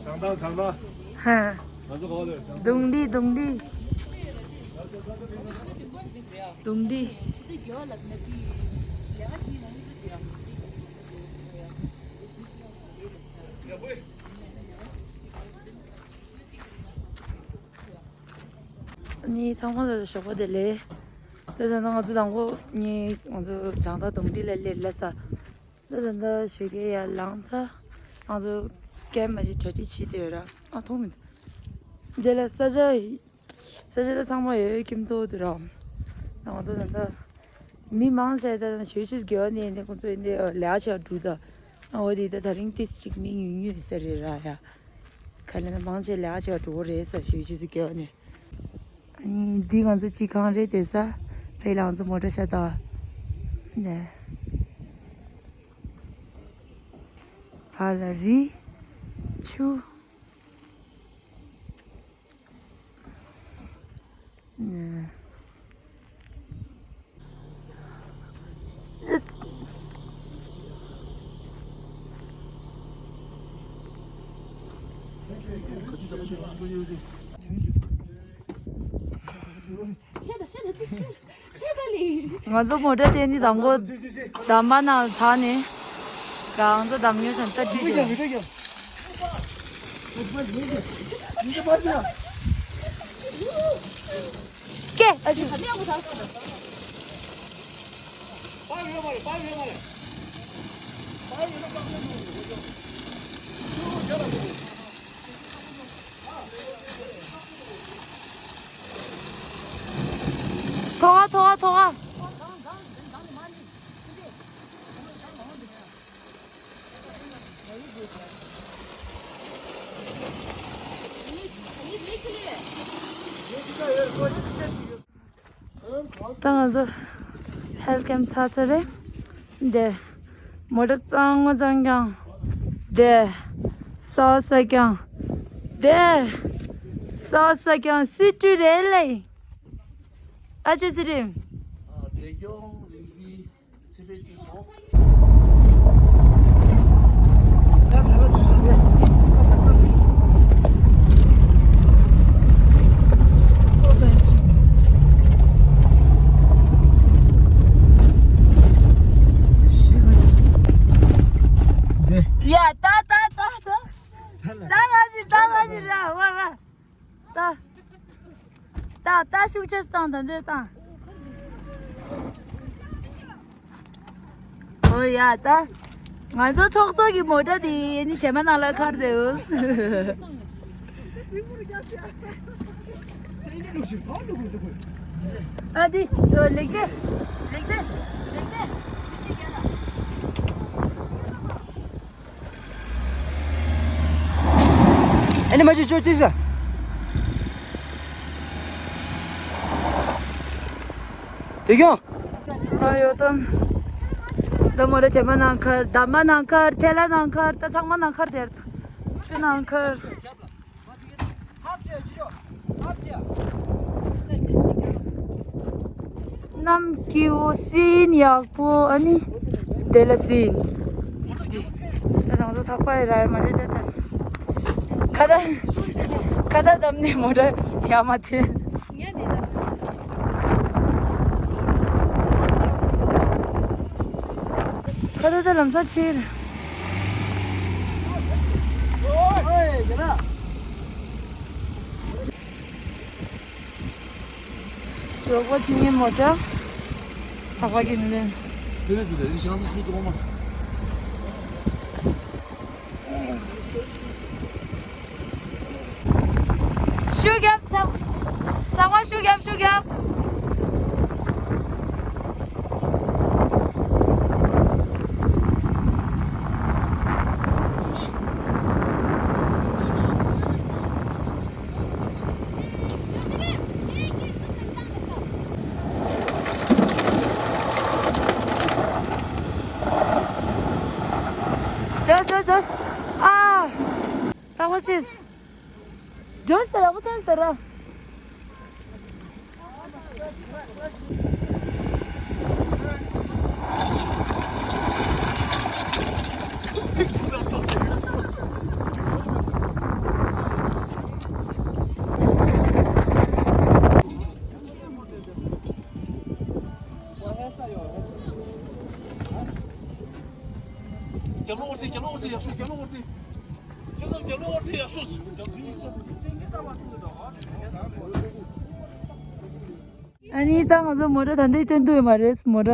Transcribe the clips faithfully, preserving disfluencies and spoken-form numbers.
བྱང་ཐང་བྱང་ཐང་། ཧ། ང་ཚོ་ག་པར་སླེབས། རྡུང་རྡེག་རྡུང་རྡེག་རྡུང་རྡེག་ཨ་ནི་ཚང་མ་ལ་ཞོགས་པ་བདེ་ལེགས། དེ་ད་ནང་ང་ཚོ་དང་པོ་ནི་ང་ཚོ་བྱང་ཐང་རྡུང་རྡེག་ལ་སླེབས་ལ་ས། ད་ད་ད་ཞོགས་ཀས་ཡར་ལངས་ཚར། ང་ཚོ་སྐད་མ་ཅིག་གྲ་སྒྲིག་བྱེད་དེ་ཡོད་ར། ཨ་མཐོང་མི་འདུག་དེ་ལ་ས་ཆ་ས་ཆ་ད་ཚང་མ་ཡོད་ཁྱིམ་ཐོག་དུ་ར། ང་ཚོ་ད་ད་མི་མང་ཆེ་ད་ད་ཞོལ་ཆུ་དགེ་བ་ནས་ནས་ཁོང་ཚོ་འདི་ལས་ཆ་འགྲོ་ད། ཨ་འོ་དེ་ད་ད་རིང་ཏིས་ཅིག་མི་ཉུང་ཉུང་ཟེར་རེད་ར་ཡ། ག་ལ་ན་མང་ཆེ་ལས་ཆ་འགྲོ་གི་རེད་ས་ཞོལ་ཆུ་དགེ་བ་ནས། ཨ་ནི་འདི་ང་ཚོ་སྤྱི་ཁང་རེད་དེ་ས། ཕ་གི་ལ་ང་ཚོ་མོ་ཊ་ཤ་སྟག་ནས། ཕ་ལ་རི། ཆུ། ནས། ང་ཚོ་མོ་ཊ་དེ་ནི་དང་པོ་འདམ་པ་ནང་ཐག་ནས་གང་ཚོ་འདམ་ཉོ་ཞིང་ལྟ་དུས་ཀྱང་ཀེ་ཨ་ཅུ། ཐོ་ག་ཐོ་ག་ཐོ་ག་ད་ང་ཚོ་ཧེལ་ཀེམ་ཚར་ཚར་རེད། འདི་མོ་ཊ་གཙང་མ་གཙང་རྐྱང་། འདི་ས་ས་རྐྱང་། འདི་ས་ས་རྐྱང་སི་ཏུ་རེད་ལེ། ཨ་ཅེ་སི་རིམ། ད་ད་ལ་ཚུད་ས་མེད། ཁ་ཕར་ཁ་ཕར། ཁོ་ད་ཡིན་ཚུད། ཞེ་ཁ་ཚུད། དེ། ཡ་ད་ད་ད་ད། ད་ལ། ད་ང་ཞིག་ད་ང་ཞིག་ར་བ་བ། ད། ད་ད་ཤུགས་ཆེ་བཏང་ད་འདོད་བཏང་། ཨོ་ཡ་ད། ང་ཚོ་ཚོགས་གཙོ་གི་མོ་ཊ་དེ་ནི་བྱེ་མ་ནང་ལ་ཁར་དེའུ། ཨ་དི་ལེགས་ཏེ་ལེགས་ཏེ་ལེགས་ཏེ། ཨ་ནི་མ་ཅོ་ཅོ་ཏི་ས། དེ་གྱོང་། ཨ་ཡོ་དམ། ད་མོ་ར་བྱེ་མ་ནང་ཁར། འདམ་མ་ནང་ཁར། ཐལ་ལ་ནང་ཁར། ད་ཚང་མ་ནང་ཁར་དེར། ཆུ་ནང་ཁར། གནམ་སྐྱིད་པོ་སྲིན་ཡག་པོ་ཨ་ནི་དེ་ལ་སྲིན། ད་རང་ཚོ་ཐག་པ་ཡི་ར་ཡ་མ་རེད་ད་ད། ཁ་ད་ཁ་ད་བསྡམས་ནས་མོ་ཊ་ཡར་མ་ཐོན། ཁ་ད་ད་ལམ་སང་ཕྱིར། རོགས་པ་བྱེད་མཁན་མོ་ཊ། ཐག་པ་གིན་ལེན། ཤུགས་རྒྱབ། ཚང་མ་ཤུགས་རྒྱབ། ཤུགས་རྒྱབ། ཇོས་ཇོས་ཇོས། ཨ། ད་ཝ་ཅིས། ཇོས་ད་ཡག་པོ་ཐོན་ཟེར་ར། ཨ་ནི་ད་ང་ཚོ་མོ་ཊ་ད་འདི་སྟོན་དུ་ཡོད་མ་རེད། མོ་ཊ་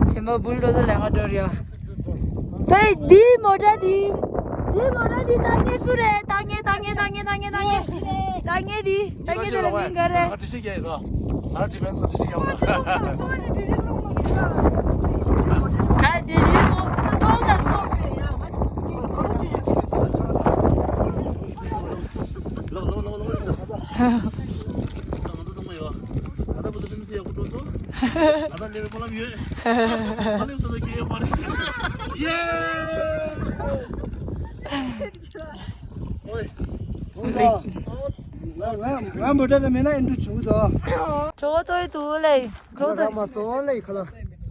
ཆེན་པོ་བུལ་ཌོ་ཟར་ལས་ང་འགྲོ་རེད། ད་འདི་མོ་ཊ་འདི། འདི་མོ་ཊ་འདི་ལྟ་མཁན་སུ་རེད། ལྟ་མཁན་ལྟ་མཁན་ལྟ་མཁན་ལྟ་མཁན་ལྟ་མཁན། ལྟ་མཁན་འདི། ལྟ་མཁན་དེ་ལ་མིང་ག་རེ། ང་ཌི་ཤི་རྒྱག་ཡིན་རོ། ང་ཌི་ཕེན་སི་ང་ཌི་ཤི་རྒྱག་ཡིན་རོ། ད་ཌི་ཤི་མོ་ཏོག་ཙམ་ཏོག་ལོ་ལོ་ལོ་ལོ། ང་ཚོ་ཚང་མ་ཡོད། ད་ལྟ་བར་དུ་ཕེམ་སི་ཡག་པོ་འགྲོ་སོང་། ད་ལྟ་སླེབས་པའི་སྨོན་ལམ་ཡོད། མ་སླེབས་སོང་ན་སྐྱོན་ཡོད་མ་རེད། ཡེ། ཨོའི། ང་ང་ང་མོ་ཊ་ལ་མེད་ན་ཨེ་འགྲོ་བྱུང་དོ། གྲོད་ཁོག་ལྟོགས་ཡི་འདུག་ལེ། གྲོད་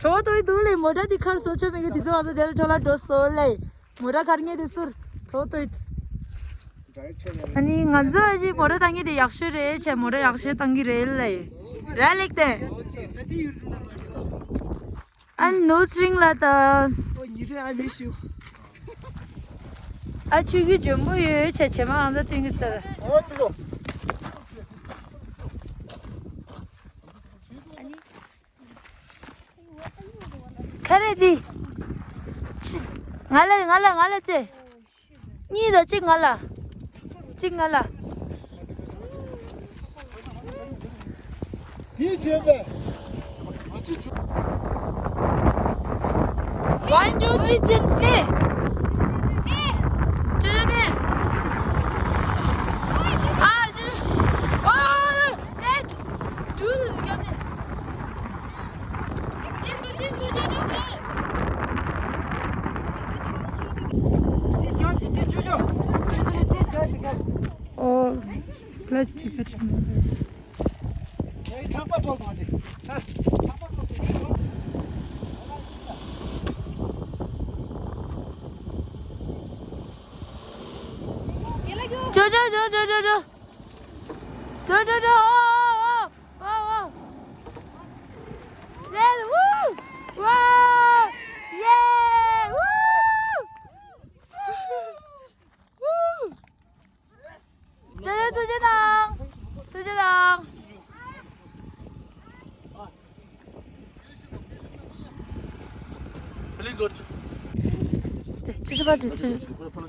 ཁོག་ལྟོགས་ཡི་འདུག་ལེ། མོ་ཊ་འདི་ཁར་སོ་ཆོད་མེད་གི། དེ་ཚོ་ང་ཚོ་དེ་ལ་འཕྲོ་བརླག་འགྲོ་སོང་ལེ། མོ་ཊ་ཁར་ངེས་དེ་སུར་གྲོད་ཁོག་ལྟོགས་ཡི། ཨ་ནི་ང་ཚོ་ཨ་ཅེ་མོ་ཊ་བཏང་མཁན་དེ་ཡག་ཤོས་རེད། ཆེ་མོ་ཊ་ཡག་ཤོས་བཏང་གི་རེད་ལེ། ར་ལེགས་ཏེ། ཨ་ནི་ནོ་སི་རིང་ལ་ད། ཨ་ཆུ་གི་འཇོན་པོ་ཡོད་ཆེ་ཆེ་མ་ང་ཚོ་ཐོན་གི་ད། ཨ་ནི། ག་རེ་འདི། ང་ལ་ང་ལ་ང་ལ་ཅེ། གཉིས་དང་གཅིག་ང་ལ། གཅིག་ང་ལ། འདི་བྱས་པས། One, two, three, ཅེ་ཅེ། ཅེ་ཅེ། ཨ་ཅེ། ཨོ། དེ། ཇུ་ལུ་རྒྱབ་ནས། དེ་སྐོར་དེ་སྐོར་བྱས་ཀྱང་དེ། ཨོ། ལ་ཅི་ཁ་ཆུ་མ་རེད། ཨེ་ཐག་པ་གྲོལ་གང་ཅི། ཨ། ཐག་པ་གྲོལ་གང་ཅི། ཇོ་ཇོ་ཇོ་ཇོ་ཇོ་ཇོ། ཇོ་ཇོ་ཇོ། ཨོ་ཨོ་ཨོ། ཨོ་ཨོ། ལེ། ཝུ། ཝ། ཡེ། ཝུ། ཝུ། ཇོ་ཇོ་ཐུགས་རྗེ་གནང་། ཐུགས་རྗེ་གནང་། Very good. དེ་ཅི་ཞིག་པ་དེ་ཅི། སྤུ་གུ་བྱེད་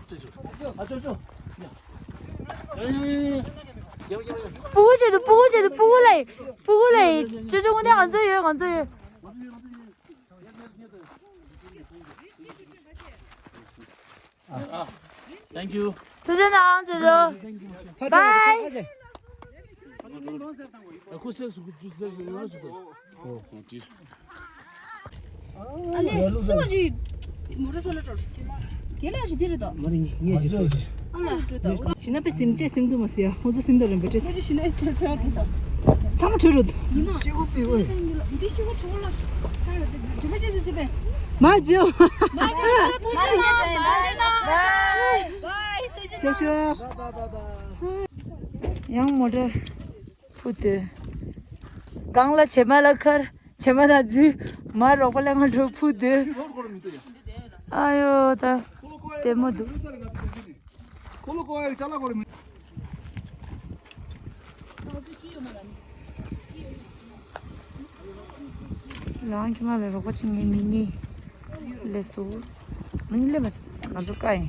དུ། སྤུ་གུ་བྱེད་དུ། སྤུ་གུ་ལ། སྤུ་གུ་ལ། ཅོ་ཅོ་དངོས་གནས་ང་ཚོ་ཡོད། ང་ཚོ་ཡོད། Thank you. ཐུགས་རྗེ་གནང་། ཇོ་ཇོ། Bye. ཨ་ལེ། སུ་ཞིག་མོ་ཊ་ཤོར་ལ་འགྲོ། རྒན་ལགས་ཞིག་འདི་རེད་དོ། མ་རེད། ངས་ཞིག་འགྲོ། ཨ་ལེ་འགྲོ་དོ། ཞི་ན་པེ་སེམས་ཅན་སེམས་སྡུག་མ་ཟེར་ཡ། ཁོང་ཚོ་སེམས་སྡུག་རེད་པ་ཏྲེ། ཞི་ན་ཚ་ཚ་འགྲོ་ས། ཚང་མ་འགྲོ་རུ། ཉི་མ། ཤི་གུ་པི་ཝེ། འདི་ཤི་གུ་ཁྲོ་ལ། ད་ཡོད་དེ་འདི་མ་ཅི་ཟེར་ཅི་པེ། མ་ཇོ། མ་ཇོ་ཐུགས་རྗེ་གནང་། ཐུགས་རྗེ་གནང་། Bye. ཅོ་ཤོ། ཡང་མོ་ཊ་ཕུད་དེ། སྒང་ལ་བྱེ་མ་ལ་ཁར། བྱེ་མ་ད་རྫི། མ་རོགས་པ་ལ་ང་འགྲོ་ཕུད་དེ། ཨ་ཡོ་ད། ལྟད་མོ་འདུག། ལང་ཁྱི་མ་ལ་རོགས་པ་བྱེད་ངེས་མི་ཉེས། ལས་སོ། མི་ཉེས་ལས་མ་ང་ཚོ་ཀ་ཡིན།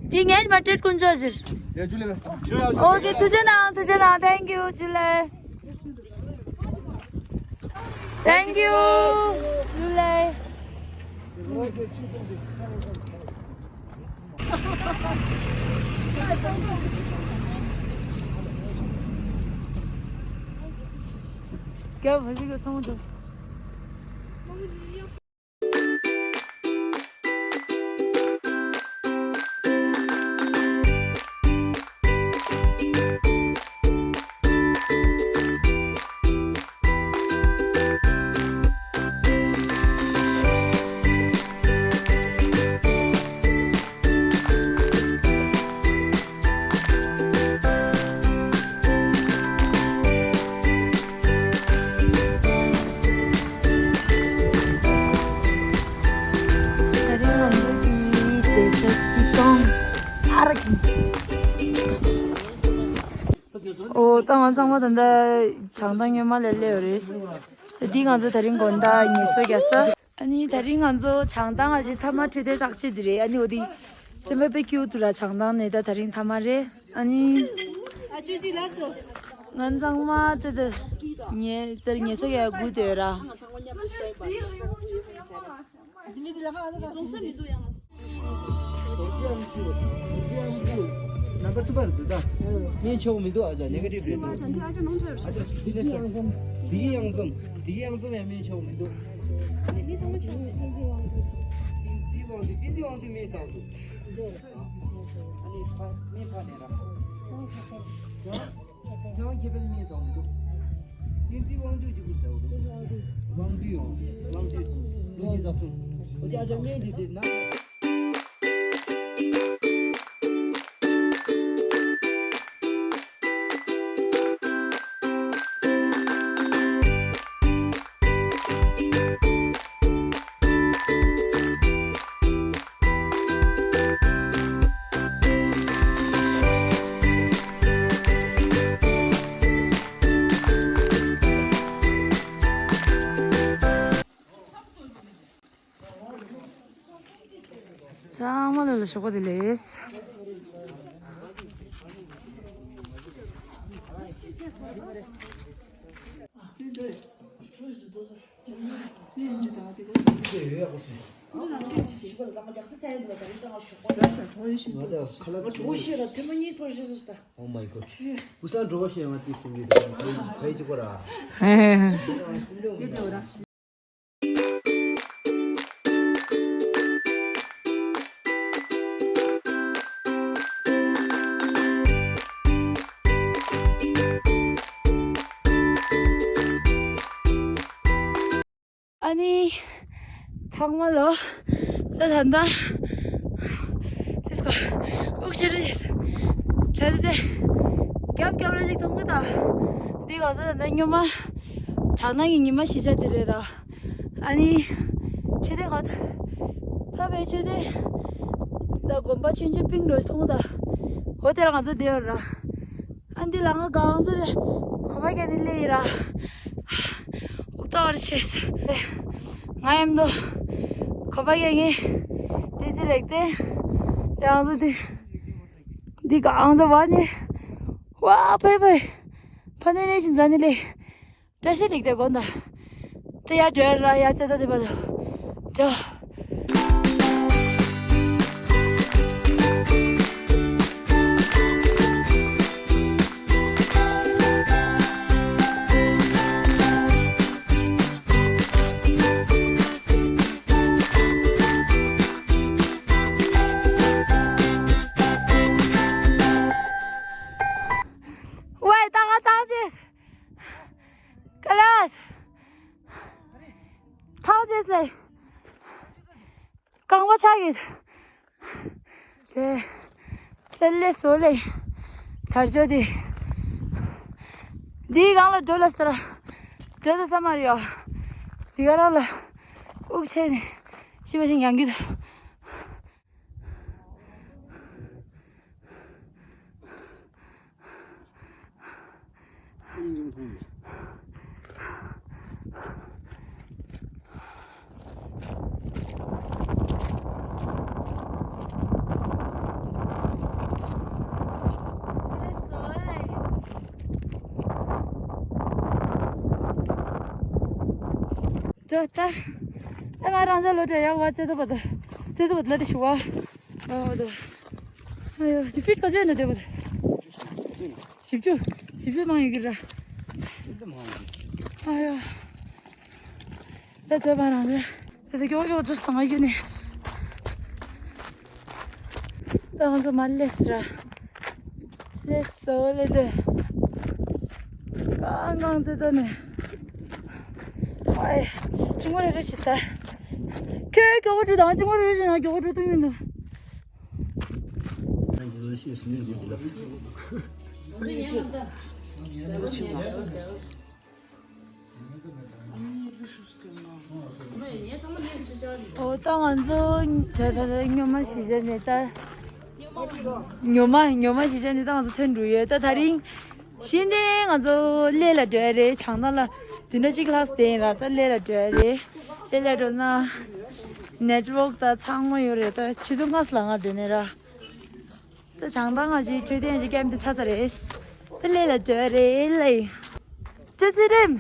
འདི་ངས་མ་སྤྲད་ཀུན་ཅོ་ཟེར། ཨོ་ཀེ། ཐུགས་རྗེ་གནང་། ཐུགས་རྗེ་གནང་། Thank you. ཇུ་ལེ། Thank you. ཇུ་ལེ། རྒྱབ་བ་ཞིག་གི་ཚོང་འདུག། འོ་ད་ང་ཚང་མ་ད་ལྟ་བྱང་ཐང་སྔོན་མ་ལ་སླེབས་ཡོད་རེད། འདི་ང་ཚོ་དེ་རིང་དགོང་དག་ངལ་གསོ་རྒྱག་ས། ཨ་ནི་དེ་རིང་ང་ཚོ་བྱང་ཐང་ཨ་ཅེ་མཐའ་མ་འཕྲོད་བསྟེན་བརྟག་དཔྱད་འདི་རེད། ཨ་ནི་འོ་དེ་སེམས་པ་དཔེ་སྐྱིད་པོ་འདུག་ར། བྱང་ཐང་ནས་ད་དེ་རིང་མཐའ་མ་རེད། ཨ་ནི་ང་ཚང་མ་ད་ད་ངལ་ད་ངལ་གསོ་རྒྱག་སྒུག་བསྡད་ཡོད་ར། ནམ་པར་སུ་པར་ཟེར་ད། སྨན་ཆོག་མི་འདུག་ཨ་ཅག་ནེ་ག་ཊིབ་རེད་འདུག་ཨ་ཅག་དེ་ནས་དེ་གི་ཡང་འཛོམས་དེ་གི་ཡང་འཛོམས་ཡང་སྨན་ཆོག་མི་འདུག་བསྟན་འཛིན་དབང་འདུས་བསྟན་འཛིན་དབང་འདུས་སྨན་ཟ་འདུག་ཨ་ནི་ཕ་སྨན་ཕ་ནས་ར། ཚེ་དབང་མཁས་པའི་སྨན་ཟ་འདུག་བསྟན་འཛིན་དབང་ཕྱུག་གཅིག་པུ་ཟ་འདུག་དབང་འདུས་ཡོང་དབང་འདུས་ལོ་ཡི་ཟ་སོང་། ཨོ་ཀྱེ་ཨ་ཅག་སྨན་འདི་དེ་ན། ཚང་མ་ལོ་ལ་ཞོགས་པ་བདེ་ལེགས། Oh my god. ཀུ་སང་འགྲོ་བ་ཤེས་ང་དེ་སེམས་ཀྱི་དང་ཕ་ཡི་ཕ་ཡི་གཅིག་པ་ར། ཨ་ནི། ཚང་མ་ལོ། ད་ད་ད། དེ་སྐོར། དབུགས་ཆེ་རེད། ད་ད་ད། རྒྱབ་རྒྱབ་རེ་ཅིག་གཏོང་གི་ད། འདི་ག་ས་ད་ད་སྔོན་མ། བྱང་ནང་གི་ཉི་མ་ཞི་བྱ་དེ་རེད་ར། ཨ་ནི། ཆོས་སྡེ་ག་ད། ཕ་བའི་ཆོས་སྡེ། ད་དགོན་པ་ཆུང་ཆུང་པིང་འགྲོ་གཏོང་གི་ད། འོ་དེ་ར་ང་ཚོ་བསྡད་ཡོད་ར། ཨ་འདི་ལ་ང་གང་ཚོད་རེད། གོ་བ་རྒྱག་ནི་ལེ་ཡི་ར། འུག་ཏོ་བར་ཆད། ང་ཡམ་དོ། གོ་བ་རྒྱག་ངེ། དེ་ཚེ་ལེགས་ཏེ། དེ་ང་ཚོ་དེ། འདི་གང་ཚོད་བ་ནི། ཝ་ཕེ་ཕེ། ཕ་ནེ་ནེ་ཤིན་ཛ་ནི་ལེ། བཀྲ་ཤིས་ལེགས་ཏེ་དགོན་ད། དེ་ཡ་བྲལ་ར་ཡ་ཙེ་ད་དེ་བ་དོ། དོ། ཝའི་ད་ག་ད་ག་ཅེས། ཀ་ལས། ཐང་ཅེས་ལེ། རྐང་པ་ཆག་གི། དེ། ལེ་ལེ་སོ་ལེ། དར་ཅོ་དེ། འདིའི་སྒང་ལ་འགྲོ་ལ་ས་ར། འགྲོ་དུ་ས་མ་རེད་ཡ། འདི་ག་རང་ལ། དབུགས་ཆད་ནས། ཤི་བ་ཞིག་ཡང་གི། ད་ལྟ། ད་ང་རང་ཅག་ལོ་དྲ་ཡག་བ་རྩེ་ཏོ་བ་ད། རྩེ་ཏོ་བ་ད་ལ་དེ་ཞུ་བ། ཨ་ད། ཨ་ཡོ་དེ་ཕིཊ་ག་ཚོད་ན་དེ་བ་ད། བཞི་བཅུ། བཞི་བཅུ་མང་ཡོད་ཀྱི་ར། ཨ་ཡོ། ད་ཚོད་པ་རང་ཚོད། ད་ཚོད་ཀྱོག་ཀྱོག་ཅོས་དང་ཨ་ཡོ་ནི། ད་ང་ཚོ་མ་ལས་ར། ལས་སོ་ལས་དེ། གང་གང་ཚེ་ད་ནས། ཨའི། ཅི་མོ་རེ་རེ་ཞིག་ད། ཁྱོད་མགྱོགས་པོ་འགྲོ་དང་ཅི་མོ་རེ་རེ་ཞིག་ན་མགྱོགས་པོ་འགྲོ་ཐུབ་མི་འདུག་འོ་ད་ང་ཚོ་ད་ད་ད་སྔོན་མ་ཞི་བྱ་ནས་ད། ཉོ་མ་ཉོ་མ་ཞིག་བྱས་ནས་ད་ང་ཚོ་ཐོན་འགྲོ་ཡོད། ད་དེ་རིང་གཞི་ནས་ང་ཚོ་གླེ་ལ་འགྲོ་ཡ་རེད། བྱང་ཐང་ལ་བདུན་ཕྲག་གཅིག་ལྷག་ཙམ་བསྡད་ཡིན་ར། ད་གླེ་ལ་འགྲོ་ཡ་རེད། གླེ་ལ་འགྲོ་ན་ནེཊ་ཝོག་ད་ཚང་མ་ཡོད་རེད། ད་ཆུ་ཚོད་ལྔ་ཙམ་ལ་ང་འདོན་ནས་ར། ད་བྱང་ཐང་ང་ཅིག་འཕྲོད་བསྟེན་ཅིག་ཀེམ་དེ་ཚར་ཚར་རེད། ད་གླེ་ལ་འགྲོ་ཡ་རེད་ལེ། ཅོ་ཙེ་རིམ།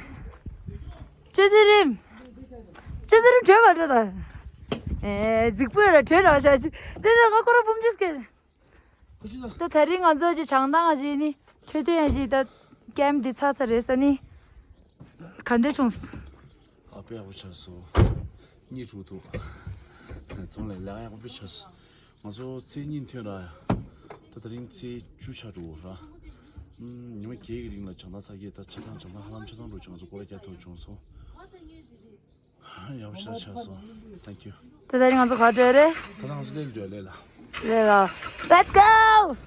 ཅོ་ཙེ་རིམ། ཅོ་ཙེ་རིམ་བྲོས་པ་འགྲོ་ད། ཨེ་རྫིག་པོ་ཡོད་ར་བྲོས་ར་ཤག་ཅིག་དེ་ད་ང་ཁོ་ར་བུམ་ཅུས་ཀྱི། ད་དེ་རིང་ང་ཚོ་ཅིག་བྱང་ཐང་ང་ཅིག་ནི་འཕྲོད་བསྟེན་ཅིག་ད་ཀེམ་འདི་ཚར་ཚར་རེད་ས་ནི། ག་འདྲ་བྱུང་། ཨ་དཔེ་ཡག་པོ་ཆགས་སོང་། གཉིད་ཁུག་འདུག་ཚང་མ་ལས་ལས་ཀ་ཡག་པོ་དཔེ་ཆགས་སོང་། ང་ཚོ་ཚེས་གཉིས་ཐོན་ར་ཡ། ད་དེ་རིང་ཚེས་བཅུ་ཆགས་འགྲོ་ར། ཉི་མ་བརྒྱད་ཀྱི་རིང་ལ་བྱང་ཐང་ས་སྐྱེས་ད་ཆ་ཚང་བྱང་ཐང་ཧ་ལམ་ཆ་ཚང་འགྲོ་བྱུང་། ང་ཚོ་སྐོར་ར་རྒྱག་ཐུབ་བྱུང་སོང་། ཡག་པོ་ཆགས་ཆགས་སོང་། Thank you། ད་ད་རིང་ང་ཚོ་ག་འགྲོ་རེད། ད་ང་ཚོ་ལེ་ལ་འགྲོ་ལེ་ལ། ལེ་ལ། Let's go!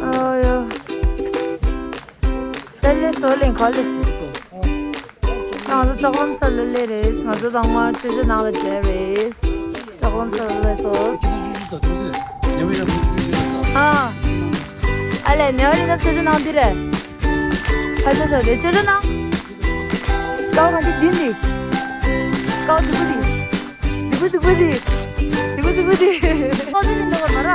ཨ་ཡོ། ལེ་ལེ་སོ་ལེན་ག་ལེ་སི། ང་ཚོ་ལྕགས་ལམ་སར་ལེ་ལེ་རེད། ང་ཚོ་ཚང་མ་ཅོ་ཅོ་ནང་ལ་འབྲེལ་རེད། ལྕགས་ལམ་སར་ལེ་སོ། ཨ། ཨ་ལེ་ནེ་བ་རི་ནབ་ཅོ་ཅོ་ནང་འདི་རེད། ཕ་ཅོ་ཅོ་རེད་ཅོ་ཅོ་ནང་། ཀའོ་ག་འདི་འདི་ནི། ཀའོ་འདི་གུ་འདི། འདི་གུ་འདི་གུ་འདི། འདི་གུ་འདི་གུ་འདི། ཀའོ་འདི་ནི་འདི་གུ་མ་ར།